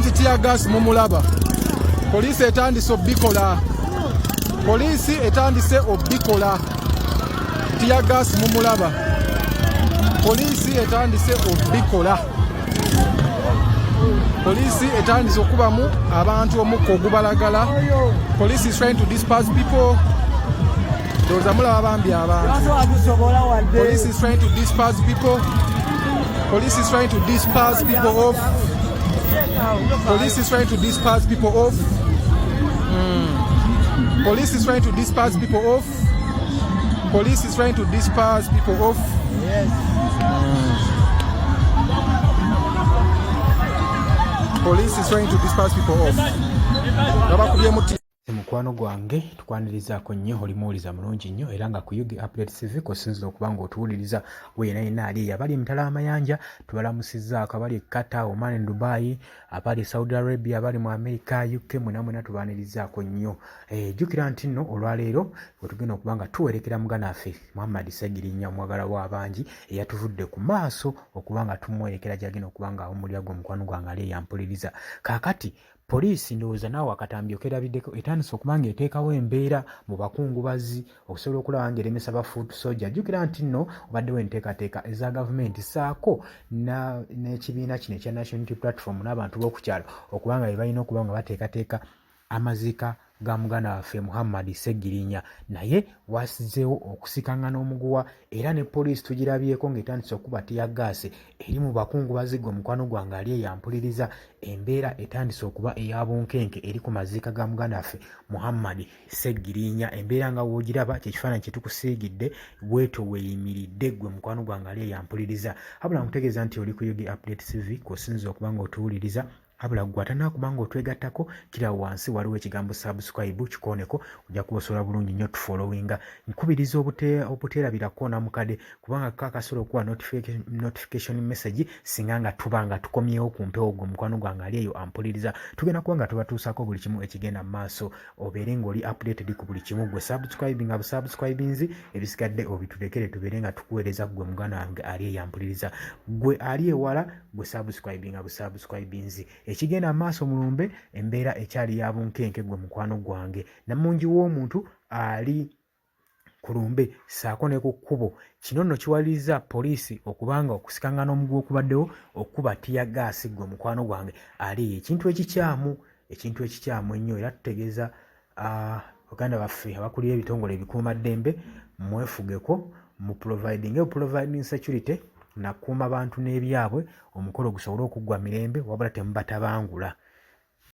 Anti tear gas mumulaba. Poliisi etandise obikola. Poliisi etandise obikola. Tear gas mumulaba. Poliisi etandise obikola. Poliisi etandise okubamu abantu omukka ogubalagala. Police is trying to disperse people. Ndowooza mulaba bambi abantu. Police is trying to disperse people. Police is trying to disperse people off. Police is trying to disperse people off. Police is trying to disperse people off. Police is trying to disperse people off. Yes. Police is trying to disperse people off. Babakubyemu. Mukwano gwange, tukwanirizaako nnyo, oli muwuliza mulungi nnyo era nga ku UG Update TV kw'osinzira okuba ng'otuwuliriza. Gwe yena yenna ali eyo, abali emitala amayanja tubalamusizzaako, abali e Qatar, Oman, Dubai, abali Saudi Arabia, abali mu America, UK, mwena mwena tubaanirizaako nnyo. Jjukira nti nno olwaleero we tugenda okuba nga tuwerekera muganda waffe Muhammad Ssegirinya, omwagala w'abangi, eyatuvudde ku maaso, okuba nga tumuwerekera gy'agenda okuba nga awummulira. Gwe omukwano gwange ali eyampuliriza, kaakati poliisi, ndowooza naawe akatambi okerabiddeko, etandise okuba ng'eteekawo embeera mu bakungubazi okusobola okulaba ng'eremesa ba foot soldier. Jjukira nti nno obaddewo enteekateeka eza gavumenti saako n'ekibiina kino ekya National Unity Platform n'abantu b'oku kyalo okuba nga be balina okuba nga bateekateeka amaziika ga muganda waffe Muhammad Ssegirinya, naye wasizeewo okusikangana omuguwa era ne poliisi tugirabyeko ng'etandise okuba tear gas eri mu bakungubazi. Gwe omukwano gwange ali eyampuliriza, embeera etandise okuba eya bunkenke eri ku maziika ga muganda waffe Muhammad Ssegirinya. Embeera nga w'ogiraba, kyekifaananyi kye tukusiigidde, bwetyo weeyimiridde, gwe mukwano gwange ali eyampuliriza. Wabula nkutegeeza nti oli ku UG Update TV kw'osinza okuba ng'otuwuliriza. Wabula gwe atanakuba ng'otwegattako, kira wansi waliwo ekigambo "subscribe", kikooneko, ojja kuba osobola bulungi nnyo tufollowinga. Nkubiriza obuteerabira kukoona mukade, kubanga kakasobola okuwa notification message singa nga tuba nga tukomyewo ku mpewo. Gwe mukwano gwange ali eyo ampuliriza, tugenda kuba nga tubatuusaako buli kimu ekigenda mu maaso, obeere ng'oli updated ku buli kimu. Gwe subscribe nga busubscribinzi, ebisigadde obitulekere tubeere nga tukuweereza. Gwe muganda wange ali eyampuliriza, gwe ali ewala, gwe subscribe nga busubscribinzi. Ekigenda maaso mulumbe, embeera ekyali ya bunkenke. Gwe mukwano gwange, namungi w'omuntu ali ku lumbe ssaako ne ku kkubo, kino nno kiwaliriza poliisi okubanga okusikangana omuguwa okubaddewo okuba tear gas. Gwe mukwano gwange ali, ekintu ekikyamu, ekintu ekikyamu ennyo, era tutegeeza baganda baffe abakulira ebitongole ebikuumaddembe, mwefugeko mu providing security nakuuma bantu n'ebyabwe, omukolo gusobole okuggwa mirembe, wabula temubatabangula.